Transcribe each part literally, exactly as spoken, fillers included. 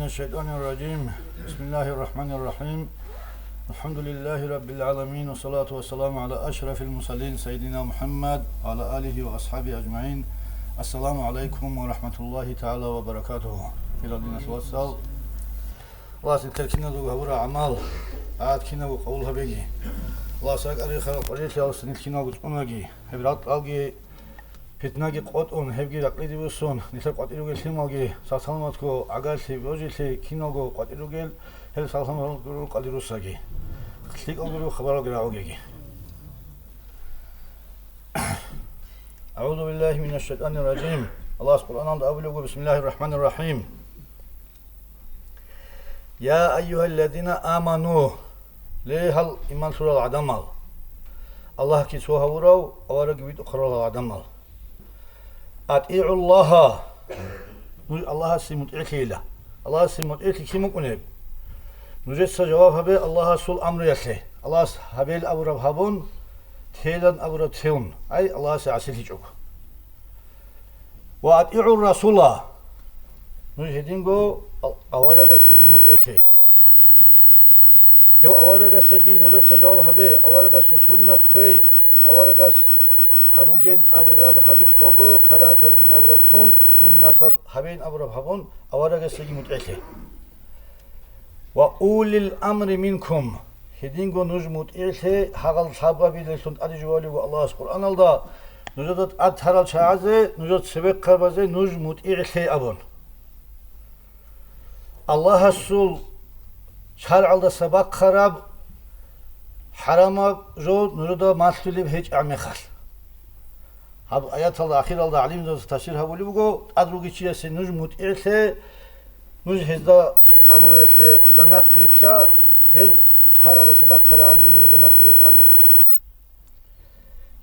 الشيطان الرجيم. بسم الله الرحمن الرحيم. الحمد لله رب العالمين، والصلاة والسلام على أشرف المرسلين سيدنا محمد وعلى آله وأصحابه أجمعين. السلام عليكم ورحمة الله تعالى وبركاته. Хирал диналъул вацал, Аллагьас нилъер киназего гьабураб гӀамал, тӀагӀат кинабго къабул гьабеги. Аллагьас ракӀарихъарал къварилъиялдаса нилъ киналго цӀунаги. Гьеб ракьалги питнаги къотӀун, гьебги ракълиде буссун, нилъер къватӀир ругел лъималги сах-саламатго гӀагарлъи, божилъи, киналго къватӀир ругел, гьел сах-саламатго рукъалде руссаги. ЛъикӀалгури хабаралги рагӀугеги. أعوذ بالله من الشيطان الرجيم. Аллагьас Къуръаналда абулеб буго: بسم الله الرحمن الرحيم. يا أيها الذين آمنوا, ле, гьал иман лъурал гӀадамал, Аллагьги цо гьавурав, аварагги витӀухъарал гӀадамал. أطيعوا الله, нуж Аллагьасе мутӀигӀлъейила. Аллагьасе мутӀигӀлъи кин букӀунеб? Нужеца жаваб гьабе Аллагьасул амруялъе, Аллагьас гьабейил абураб гьабун, тейилан абураб тевун, ай Аллагьасе гӀасилъичӀого. وأطيعوا الرسول, нуж гьединго аварагасеги мутӀигӀлъе. Гьев аварагасеги нужеца жаваб гьабе, аварагасул суннат кквей, аварагас гьабугейин абураб гьабичӀого, карагьатаб бугин абураб тун, суннатаб гьабейин абураб гьабун, аварагасеги мутӀигӀлъе. وأولي الأمر منكم, гьединго нуж мутӀигӀлъе гьагъал лъабабилеллъун тӀаде жувалиго Аллагьас Къуръаналда, нужеда тӀад тарал чагӀазе, нужер цевехъабазе нуж мутӀигӀлъе абун. Аллагьасул шаргӀалдаса бахъараб хӀарамаб жо нужеда малъулеб гьечӀеб мехалъ. Гьаб аяталда ахиралда гӀалимзабаз тафсир гьабулеб буго, тӀад ругев чиясе нуж мутӀигӀлъе, нуж гьезда амруялъе, гьезда нахърилълъа, гьез шаргӀалдаса бахъарагӀан жо нужеда малъулеб гьечӀеб мехалъ.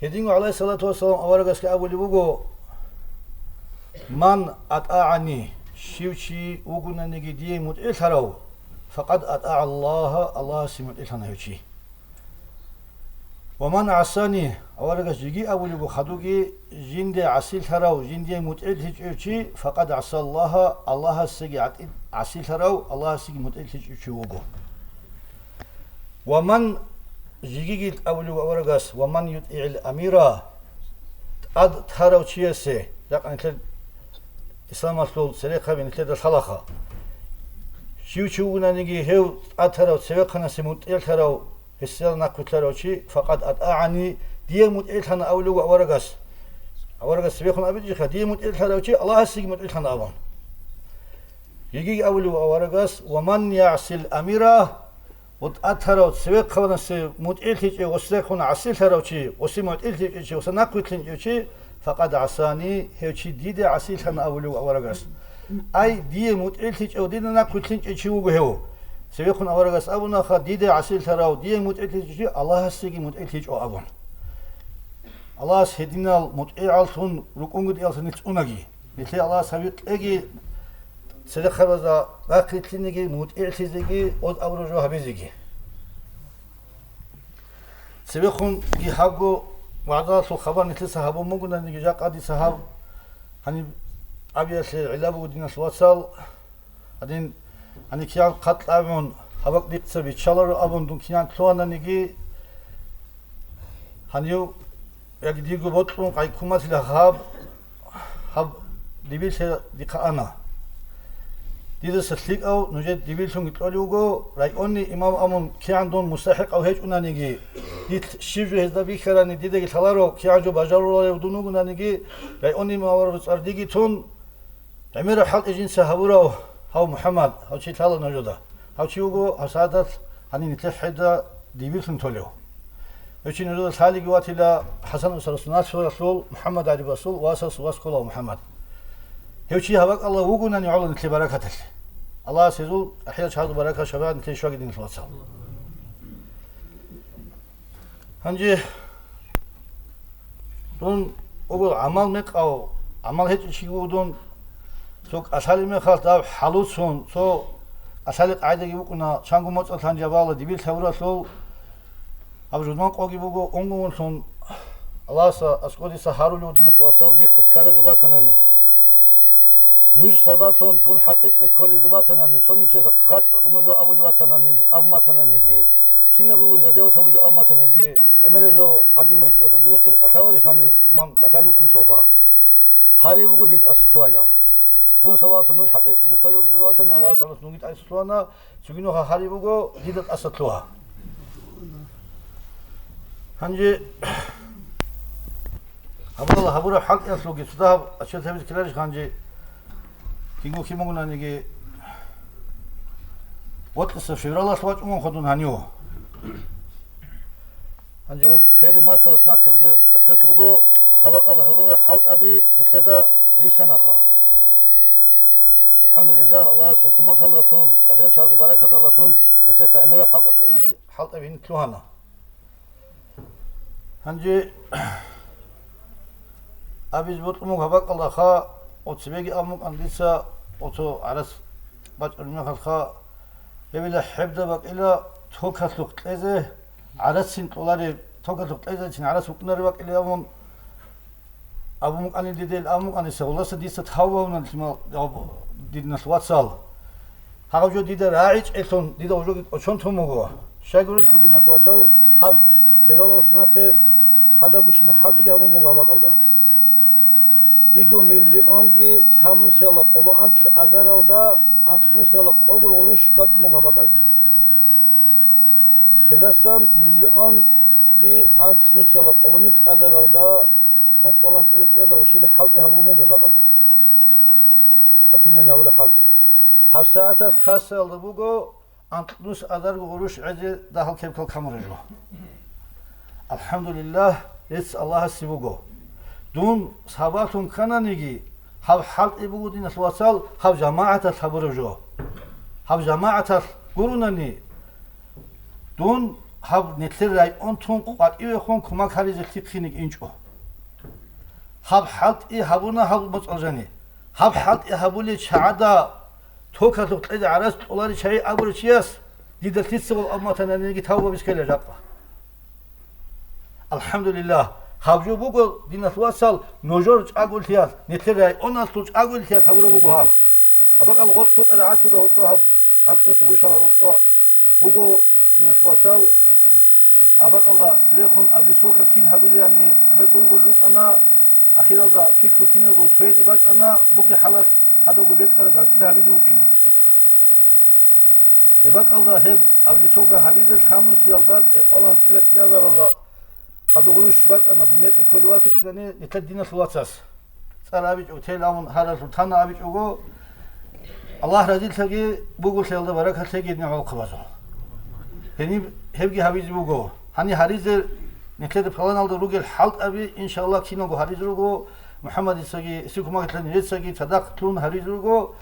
Гьединго гӀалайгьиссалату вассалам аварагасги абулеб буго: من أطاعني, щив чи вугонаниги дие мутӀигӀлъарав, فقد أطاع الله, Аллагьасе мутӀигӀлъана гьев чи. ومن عصاني, аварагас жеги абулеб буго хадуги, жинде гӀасилъарав, жиндие мутӀигӀлъичӀев чи, فقد عصى الله, Аллагьасеги гӀатӀи-, гӀасилъарав, Аллагьасеги мутӀигӀлъичӀев чи вуго. ومن, жегиги абулеб аварагас, ومن يطع الأمير, тӀад тарав чиясе, жакъа нилъер исламалъул церехъаби нилъеда лъалаха. Щив чи вугонаниги гьев тӀад тарав цевехъанасе мутӀигӀлъарав, гьесие нахъвилълъарав чи, فقد أطاعني, дие мутӀигӀлъана абулеб буго аварагас. Аварагас цебехун абичӀищха, дие мутӀигӀлъарав чи Аллагьасеги мутӀигӀлъана абун. Жегиги абулеб буго аварагас: ومن يعص الأمير, ва тӀад тарав цевехъанасе мутӀигӀлъичӀев, гъосехун гӀасилъарав чи, гъосе мутӀигӀлъичӀев чи, гъоса нахъвилълъинчӀев чи, فقد عصاني, гьев чи диде гӀасилъана абулеб буго аварагас. Ай, дие мутӀигӀлъичӀев, дида нахъвилълъинчӀев чи вуго гьев. Цевехун аварагас абунаха, диде гӀасилъарав, дие мутӀигӀлъичӀев чи Аллагьасеги мутӀигӀлъичӀо абун. Аллагьас гьединал мутӀигӀаллъун рукӀунгутӀиялдаса нилъ цӀунаги. Нилъее Аллагьас гьаб кьеги, церехъабазда рахъ рилълъинеги, мутӀигӀлъизеги, оз абураб жо гьабизеги. Цебехунги гьабго вагӀзалъул хабар нилъеца гьабун бугонаниги, жакъа дица гьаб гьаниб абиялъе гӀилла буго, диналъул вацал, гьадин, гьаниб кигӀан хъат кьабун, гьаб бакӀ дихъ цебе биччаларо абун дун кигӀан лъугьананиги, гьанив яги дирго бокьун къайккумалъила гьаб, гьаб дибирлъи дихъа ана. Дидаса лъикӀав нужер дибирлъунги кьолев вуго, районный имам абун кигӀан дун мустахӀикъав гьечӀонаниги, дилъ щиб жо гьезда бихьарани дидаги лъаларо, кигӀан жо бажаруларев дун вугонаниги, районный имамалъул цӀар диги тун, гӀемераб хӀалтӀи жинца гьабурав гьав МухӀаммад, гьав чи лъала нужеда. Гьав чи вуго гьасадалъ гьанив нилъер хӀеда дибирлъун толев. Гьев чи нужеда лъалиги ватила ХӀасан устарасул наслуялъул МухӀаммад ГӀарибасул васасул вас кколав МухӀаммад. Гьев чи гьаб бакӀалда вугонани гӀоло нилъер баракаталъе. Аллагьас гьезул ахирал чагӀазул баракат, шабагьат нилъее щваги, диналъул вацал. Гьанже дун угул гӀамал мекъав, гӀамал гьечӀев чи вуго дун, цо кӀалъалеб мехалъ даб хӀалуцун, цо кӀалъалеб къагӀидаги букӀуна, чанго моцӀалъ гьанже абала дибирлъи гьабуралъул, гьаб журман къоги буго, унгумунлъун Аллагьас аскӀориса гьарулев, диналъул вацал, дихъа ккараб жо батанани. Нуж сабаблъун дун хӀакъикъли кколеб жо батанани, цониги чияс хъачӀ мун жо абулеб батананиги, абун батананиги, кинаб бугин радиотаб жо абун батананиги, гӀемераб жо гӀадин байчӀо, додинечӀел кӀалъаларищ гьанив имам кӀалъалев вукӀунелъулха? Гьариб буго дида тӀаса лъугьайилан. Дун сабаблъун нуж хӀакъикъли кколеб жо батани, Аллагьас гьалас нуги тӀаса лъугьана, цогиноха гьариб буго дида тӀаса лъугьа. Гьанже гьабурала гьабураб хӀалтӀиялъулги цо дагьаб отчет гьабизе ккеларищ гьанже? Кинго кин бугонаниги, бокьиса февралалъ вачӀун вуго дун гьанив. Гьанже гъо первый марталас нахъе бугеб отчет буго, гьаб бакӀалда гьабураб хӀалтӀаби нилъеда рихьанаха. АлхӀамдулиллагь, Аллагьасул кумекалдалъун, чӀахӀиял чагӀазул баракаталдалъун нилъехъа гӀемераб хӀалтӀа-, хӀалтӀаби гьениб лъугьана. Гьанже абизе бокьун буго гьаб бакӀалдаха, цебеги абун букӀана дица, цо гӀарац бачӀараб мехалъха, гьебила хӀебда бакӀила токалъухъ кьезе, гӀарацин кьолареб, токалъухъ кьезецин гӀарац букӀунареб бакӀилеб абун. Абун букӀани дидел, абун букӀаниса, гьелдаса дица тавбу гьабуна, диналъ вацал. Гьаб жо дида рагӀичӀелъун, дида гьожоги кӀочон тун буго. Щайгурелъул, диналъ вацал, гьаб февралалас нахъе гьадабгощинаб хӀалтӀиги гьабун буго гьаб бакӀалда. КӀиго миллионги лъабнусияла къоло анлъ азаралда анкьнусияла къого гъурущ бачӀун буго гьаб бакӀалде. Гьелдасан миллионги анлънусияла къоло микьадаралда ункъоялда анцӀила кӀиазда гъущида хӀалтӀи гьабун буго гьеб бакӀалда. Гьаб кинаб гьабураб хӀалтӀи? Гьаб сагӀаталъ кассаялда буго анкьнус азарго гъурущ гӀезе дагьал кепкал камураб жо. АлхӀамдулиллагь, рецц Аллагьасе буго. Дун сабаблъун ккананиги, гьаб хӀалтӀи буго, диналъ вацал, гьаб жамагӀаталъ гьабураб жо. Гьаб жамагӀаталъ гурунани, дун гьаб нилъер район тун къватӀивехун кумек гьаризе лъихъинеги инчӀо. Гьаб хӀалтӀи гьабуна гьаб моцӀалъ жани. Гьаб хӀалтӀи гьабулел чагӀазда токалъухъ кьезе гӀарац кьоларищ гьай абурав чияс дида лъицаго абун батананиги тавбу бицкайила жакъа. АлхӀамдулиллагь, гьаб жо буго, диналъ вацал, нужер чӀаголъиялъ, нилъер районалъул чӀаголъиялъ гьабураб буго гьаб. Гьаб бакӀал гъоркь хутӀараб гӀарцуда гьоркьо гьаб, анкьнусул рушалал гьоркьо буго, диналъ вацал, гьаб бакӀалда цевехун облицовка кин гьабилани гӀемер ургъулел рукӀана, ахиралда пикру киназул цояде бачӀана, бугеб хӀалалъ гьадабго бекӀараб ганчӀил гьабизе вукӀине. Гьеб бакӀалда гьеб облицовка гьабизе лъабнусиялда кӀикъоялда анцӀила кӀиазаралда хадур гъурущ бачӀана, дун мекъи кколев ватичӀони, нилъер диналъул вацас цӀар абичӀого, тел абун гьаралъур тана абичӀого, Аллагь разилъаги бугелъиялда баракат лъеги гьединал гӀолохъабазул. Гьениб гьебги гьабизе буго. Гьаниб гьаризе нилъеда планалда ругел хӀалтӀаби, иншаллагь, киналго гьаризе руго, МухӀаммадицаги, Сикумагьилъа нижецаги цадахъ лъун гьаризе руго,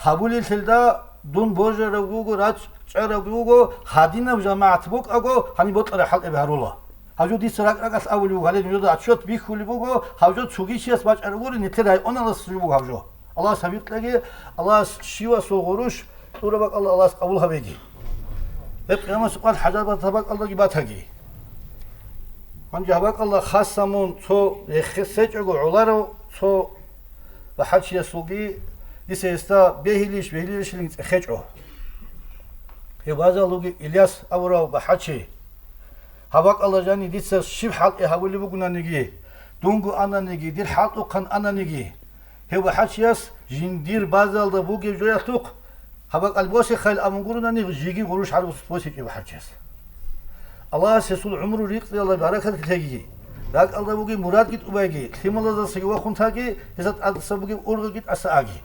гьабулелъелда дун божарав вуго, рачӀарав вуго, гьадинаб жамагӀат букӀаго, гьаниб бокьараб хӀалтӀаби гьарула. Гьаб жо дица ракӀ-ракӀалъ абулеб буго, гьале нужеда отчет бихьулеб буго, гьаб жо цоги чияс бачӀараб гури, нилъер районалдаса жо буго гьаб жо. Аллагьас гьаб бикьаги, Аллагьас щивасул гъурущ тӀураб бакӀалда Аллагьас къабул гьабеги. Гьеб къиямасеб къоялъ хӀажат батаб бакӀалдаги батаги. Гьанже гьаб бакӀалда хасса мун цо рехсечӀого гӀоларав цо бахӀарчиясулги, дица гьесда бегьилищ, бегьилищилин цӀехечӀо. Гьев базал вугев Ильяс абурав бахӀарчи. Гьаб бакӀалда жани дица щиб хӀалтӀи гьабулеб бугонаниги, дунго ананиги, дир хӀалтӀухъан ананиги, гьев бахӀарчияс жиндир базалда бугеб жоялъухъ гьаб бакӀал босихъайил абун гуронани, жеги гъурущ гьарбулъ босичӀеб бахӀарчияс. Аллагьас гьесул гӀумру ризкъиялда баракат лъеги, ракӀалда бугеб мурадги тӀубайги, лъималаздасаги вахун таги, гьезда тӀаса бугеб ургъиги тӀаса аги.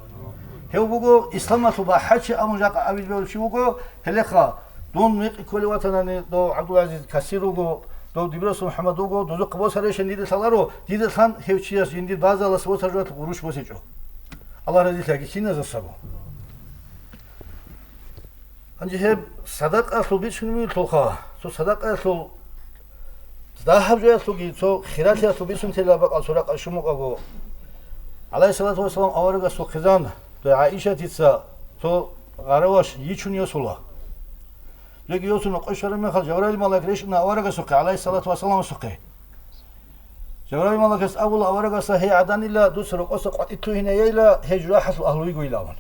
Гьев буго исламалъул бахӀарчи абун жакъа абизе бегьулев чи вуго, гьелеха, дун мекъи кколев ватанани, дов ГӀабдулгӀазиз кассир вуго, дов Дибирасул МухӀаммад вуго, дозухъа босарищан дида лъаларо, дида лъан гьев чияс жиндир базалас босаржал гъурущ босичӀо. Аллагь разилъаги киназасаго. Гьанже гьеб садакъаялъул бицунеб бугелъулха, цо садакъаялъул дагьаб жоялъулги, цо хиралъиялъул бицунтел бакӀал цо ракъа щун букӀаго. ГӀалайгьиссалату вассалам аварагасул хъизан, дой ГӀаишатица цо гъараваш йичун йосула. Доги йосун къо щвараб мехалъ, Жабраил малаик рещтӀуна аварагасухъе, гӀалайгьиссалату вассаламасухъе. Жабраил малаикас абула аварагасда: «Гьей гӀаданила, дуца рокъоса къватӀи лъугьинейила, гьей жужахӀалъул агьлуйгойила», – абун.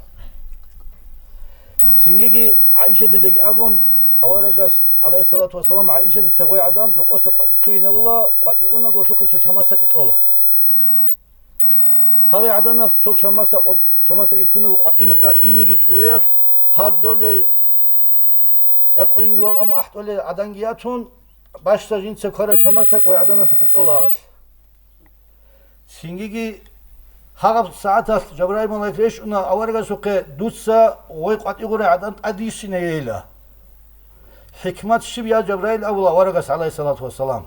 Цинги ГӀайшатидаги абун, аварагас, гӀалайгьиссалату вассалам, ГӀайшатица гъой гӀадан рокъоса къватӀи лъугьинавула, къватӀи унаго гьелъухъе цо чамасакӀи кьола. Гьагъи гӀаданалъ цо чамасакъ-, чамасакӀи кунаго къватӀи нухда инеги чӀужуялъ, гьардолей якъунгол, амма ахӀдолей гӀаданги ятун, бащдаб жинца ккараб чамасакӀ гъой гӀаданалъухъе кьола гьагъалъ. Цинги гьагъаб сагӀаталъ Жабраил малаик рещтӀуна аварагасухъе: «Дуца гъой къватӀи гъурай гӀадан тӀадвиссинейила. ХӀикмат щиб, я Жабраил?» – абула аварагас, гӀалайгьиссалату вассалам.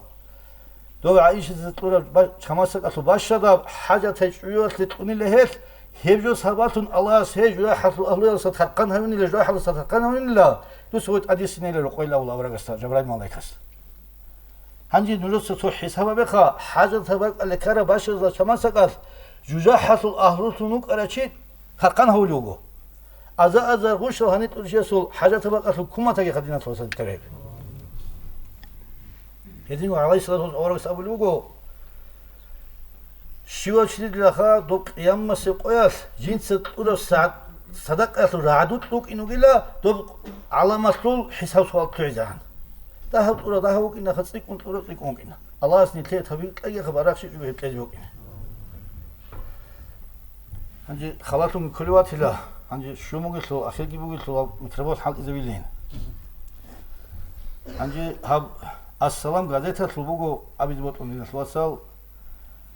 Дов ГӀайшатица кьураб ба-, чамасакӀалъул бащадаб хӀажатай чӀужуялъе кьунила гьелъ, гьеб жо сабаблъун Аллагьас гьей жужахӀалъул агьлуялдаса тархъан гьавинила, жужахӀалдаса тархъан гьавинила, дуца гъой тӀадвиссинейила рокъойила, абула аварагасда Жабраил малаикас. Гьанже нужеца цо хӀисаб гьабеха, хӀажатаб бакӀалде ккараб бащдаб чамасакӀалъ жужахӀалъул агьлулъун вукӀарав чи тархъан гьавулев вуго. Аза-азар гъушал гьанитӀул чиясул хӀажатаб бакӀалъул куматаги хадиналъ васаб тареб. Гьедин ва гӀалайгьиссалату вассалам аварагас абулеб буго: «Щивав чи дилаха доб къиямасеб къоялъ жинца кьураб сагӀат садакъаялъул рагӀадулъ вукӀин вугила, доб гӀаламалъул хӀисаб-суал лъугӀизегӀан. Дагьав кьура дагьав вукӀинаха, цӀикӀкӀун кьура цӀикӀкӀун вукӀина. Аллагьас нилъее тавфикъ кьегиха, барахщичӀого гьеб кьезе букӀине». Гьанже халалъунги кколев ватила, гьанже щун бугелъул, ахирги бугелъул, гьаб микрофон хӀалтӀизабилин. Гьанже гьаб «Ассалам» газеталъул буго абизе бокьун, диналъул вацал,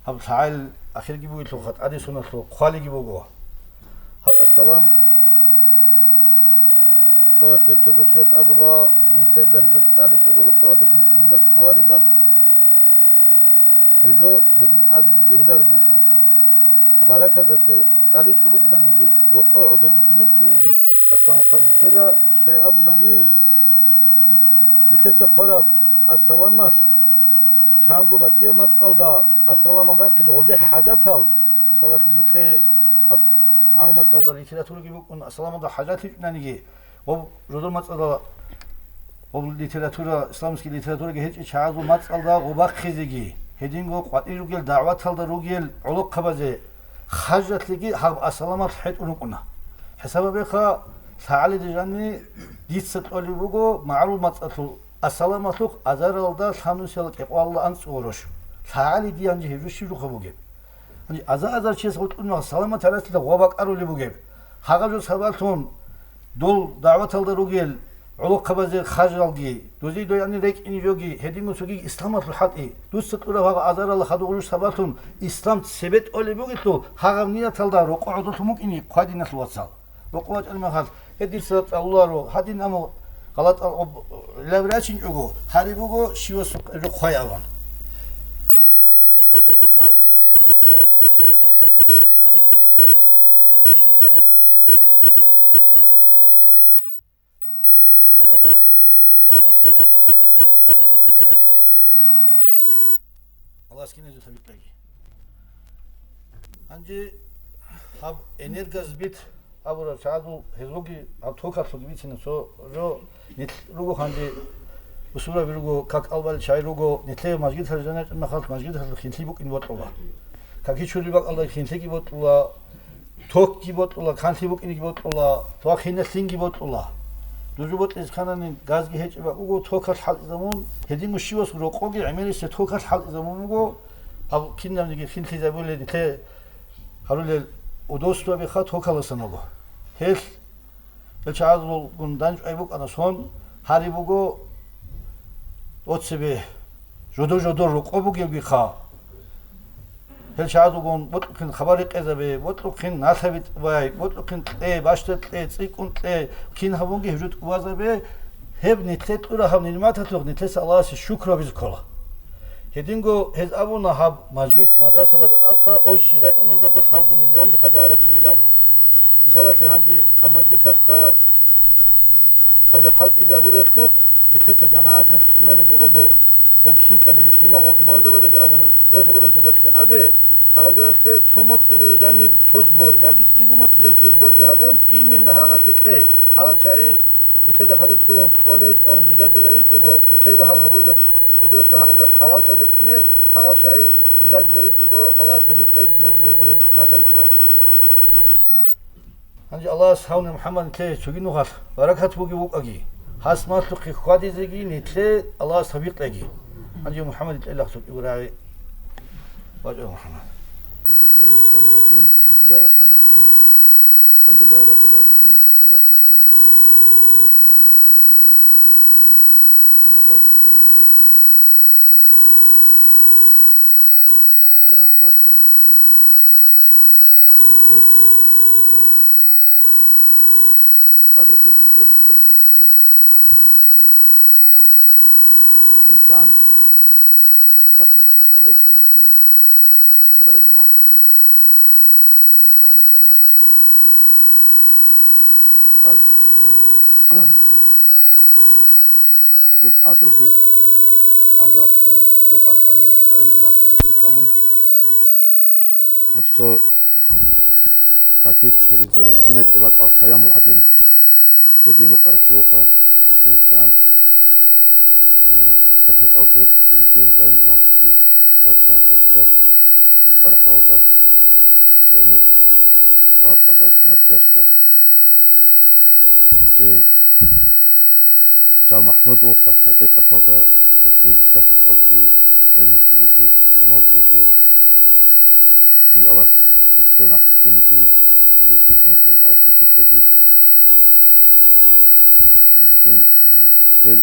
гьаб лъагӀел ахирги бугелъулха, тӀаде соналъул хъвалиги буго. Гьаб «Ассалам», мисалалъе, цо-цо чияс абула, жинцайилла гьеб жо цӀаличӀого рокъо гӀодолъун унилас хъваларилан. Гьев жо гьедин абизе бегьиларо, диналъул вацал. Гьаб баракаталъе цӀаличӀо бугонаниги, рокъо гӀодобулъун букӀиниги, «Ассалам» хъвазе ккела, щай абунани, нилъеца хъвараб «Ассаламалъ» чанго батӀияб мацӀалда «Ассаламал» рахъизе гъолде хӀажатал, мисалалъе, нилъее гьаб МагӀрул мацӀалда литератураги букӀун, асламалда хӀажат гьечӀонаниги, гъоб жодор мацӀалда, гъоб литература, исламский литератураги гьечӀеб чагӀазул мацӀалда гъоб бахъизеги, гьединго къватӀир ругел дагӀваталда ругел гӀолохъабазе хажатлъиги гьаб асламалъ хӀетӀун рукӀуна. ХӀисаб гьабеха, лъагӀалиде жанни дица кьолеб буго магӀрул мацӀалъул асламалъухъ азаралда лъабнусиялда кӀикъоялда анцӀго гъорош. ЛъагӀалиде гьанже гьеб жо щиб жухъа бугеб? Гьанже аза-азар чияс гъутӀун ва саламат гьарасилда гъо бакӀарулеб бугеб. Гьагъаб жо сабаблъун дол дагӀваталда ругел гӀолохъабазе хажалги, дозе дой гьанир рекӀине жоги, гьединго цогиги исламалъул хӀалтӀи, дуца кьураб гьагъа азаралда хадув гъужу сабаблъун ислам цебетӀолеб бугелъул, гьагъаб нияталда рокъо гӀодолъун букӀине хъвай, диналъул вацал. Рокъо вачӀараб мехалъ, гьединса цӀалуларо, гьадин аму гъалатӀал гӀилаб рачинчӀого, гьариб буго щивасухъе жо хъвай абун. Гьанже гъо почалъул чагӀазеги бокьилароха, почаласан хъвачӀого, гьанисанги хъвай, гӀилла щивил абун интерес вичӀ ватани, дида аскӀове вачӀа, дица бицина. Гьебмехалъ, гьал асламалъул хӀалтӀухъабазул хъванани, гьебги гьариб буго дунялалде. Аллагьас киназул тавфикъ кьеги. Гьанже гьаб энергосбыт абураб чагӀазул гьезулги гьаб токалъулги бицина цо жо. Нилъ руго гьанже, бусурбаби руго, как албали чагӀи руго, нилъее мажгиталъ жаначӀеб мехалъ мажгиталъул хинлъи букӀин бокьула. Каки чури бакӀалда хинлъиги бокьула, токги бокьула, канлъи букӀинеги бокьула, ва хиналъинги бокьула. Дужу бокьиз канани газги гьечӀеб бакӀ буго, токалъ хӀалтӀизабун, гьедин мушивас рокъоги гӀемерисеб токалъ хӀалтӀизабун буго, гьаб кинабниги хинлъизабулел нилъее гьарулел удобствабиха токаласан руго. Гьелъ, гьел чагӀазулгун данчӀвай букӀана сон, гьариб буго, оцебе жодор-жодор рокъо бугебгиха. Гьел чагӀазулгун бокьухъин хабар рекъезабе, бокьухъин налъа битӀбай, бокьухъин кье, бащда кье, цӀикӀкӀун кье, кин гьабунги гьеб жо тӀубазабе, гьеб нилъе кьура гьаб нигӀматалъухъ нилъеца Аллагьасе шукру гьабизе ккола. Гьединго гьез абуна гьаб мажгит, мадрасабазда тӀадха общий районалдаго лъабго миллионги хадур гӀарац бугилан. Мисалалъе, гьанже гьаб мажгиталъха гьаб жо хӀалтӀизе гьабуралъухъ, нилъеца жамагӀаталъ цӀунани гурого, гъуб кин кьалидис киналго имамзабаздаги абуна, росаб-росабалъги абе, гьаб жоялъе цо моцӀизе жаниб цо сбор, яги кӀиго моцӀизе жаниб цо сборги гьабун, именно гьагъалъе кье, гьагъал чагӀи нилъеда хадур лъугьун кьолей гьечӀо абун зигардизаричӀого, нилъего гьаб гьабураб Удосу гьаб жо хӀалаллъун букӀине, гьагъал шагьи зигардизаричӀого, Аллагьас гьабикьаги киназего гьезул гьеб насабитӀулазе. Гьанже Аллагьас гьавни МухӀаммад нилъее цоги нухалъ баракат бугев вукӀаги, гьас малъухъе хьвадизеги нилъее Аллагьас тавфикъ кьеги. Гьанже МухӀаммад нилъее лагълъукӀи рагӀи бачӀо, МухӀаммад. أعوذ بالله من الشيطان الرجيم. بسم الله الرحمن الرحيم. الحمد لله رب العالمين. والصلاة والسلام على رسوله محمد وعلى آله وأصحابه أجمعين. أما بعد. السلام عليكم ورحمة الله وبركاته. Диналъул вацал, чи МухӀаммадица бицана хъалъи. ТӀад ругезе бутӀелъи кколеб куцги, цинги гьудин кигӀан, э, мустахӀикъав гьечӀониги, гьанир район имамлъуги дун тӀамун вукӀана. Гьанчи тӀад-, э, гьудин тӀад ругез, э, амрулъун рукӀана гьанир район имамлъуги дун тӀамун. Гьанчи цо каки чуризе лъимечӀеб бакӀал таяммум гӀадин гьедин вукӀарав чи вуха, цинги кигӀан, а, мустахӀикъав гьечӀониги гьеб район имамлъиги баччана хадица кӀвара хӀалда, гьанчи гӀемер гъалатӀал жал ккунатиларищха. Чи Жав МахӀмуд вуха хӀакъикъаталда гьалъи мустахӀикъавги, гӀелмуги бугеб, гӀамалги бугев. Цинги Аллагьас гьесда нахърилълъиниги, цинги гьесие кумек гьабизе Аллагьас тавфикъ кьеги. Цинги гьедин, а, гьел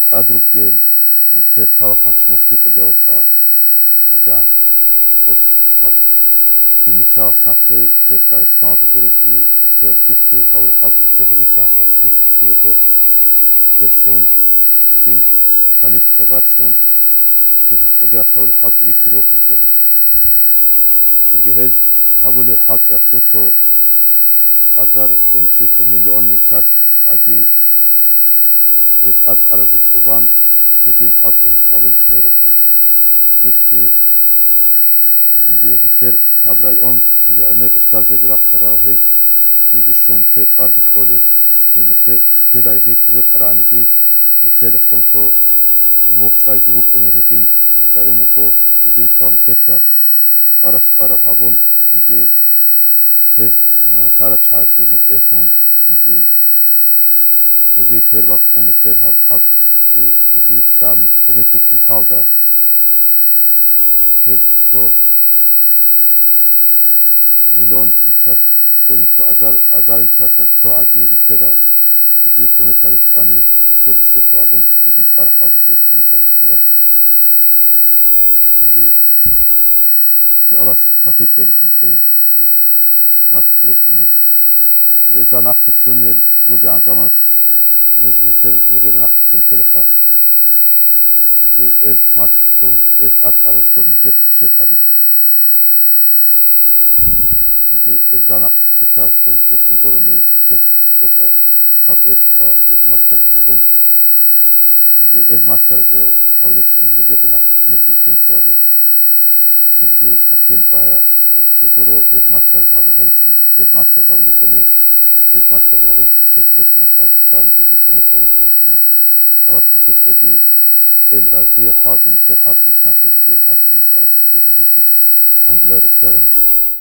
тӀад ругел, лъер лъалахъанчи муфти кӀудияв вуха, гьадигӀан гъос гьаб димичаралъ нахъе, лъер Дагъистаналда гуребги, Россиялда кис-кивего гьавулеб хӀалтӀи лъеда бихьанаха, кис-кивего квер щун, гьедин политика бачун, гьеб кӀудияс гьавулеб хӀалтӀи бихьулев вухъан лъеда. Цинги гьез гьабулеб хӀалтӀиялъул цо азар гунищи, цо миллионный часть гьаги гьез тӀадкъараб жо тӀубан, гьедин хӀалтӀи гьабулел чагӀи руха. Нилъги, цинги нилъер гьаб район, цинги гӀемер устарзаби рахъарал гьез, цинги бищун нилъее кӀварги кьолеб, цинги нилъер кида гьезие кумек къварагӀаниги, нилъедехун цо мугъчӀвайги букӀунел гьедин район буго, гьединлъидал нилъеца кӀварас кӀвараб гьабун, цинги гьез, а, тарачазе мутӀигӀлъун, цинги гьезие квер бакъун, нилъер гьаб хӀалтӀи гьезие дамниги кумек букӀунеб хӀалда, гьеб цо миллионный часть гурин, цо азар, азарил частьалъ цогӀаги нилъеда гьезие кумек гьабизе кӀвани, гьелъулги шукру абун, гьедин кӀвар хӀал нилъеца кумек гьабизе ккола. Цинги, ци Аллагьас тавфикъ кьеги ханлъи гьез малъухъе рукӀине. Цинги гьезда нахърилълъунел ругегӀан заманалъ нужги нилъе-, нижеда нахърилълъине ккелеха. Цинги гьез малъун, гьез тӀадкъараб жо гуро нижецаги щиб гьабилеб. Цинги гьезда нахърилълъаралъун рукӀин гурони, нилъер тӀокӀа хӀалтӀи гьечӀоха, гьез малъараб жо гьабун. Цинги гьез малъараб жо гьавлечӀони нижеда нахъ нужги итлъин кколаро. Нижги капкил багьа, а, чи гуро, гьез малъараб жо гьаб-, гьабичӀони. Гьез малъараб жо гьабулеб бугони, гьез малъараб жо гьабулел чагӀилъун рукӀинаха, цо дагьаб гьезие кумек гьабулелъун рукӀина. Аллагьас тавфикъ кьеги, эл разияб хӀалда нилъер хӀалтӀи вилълъанхъизеги, хӀалтӀи гьабизеги Аллагьас нилъее тавфикъ кьеги. АлхӀамдулиллагьи раббил гӀаламин.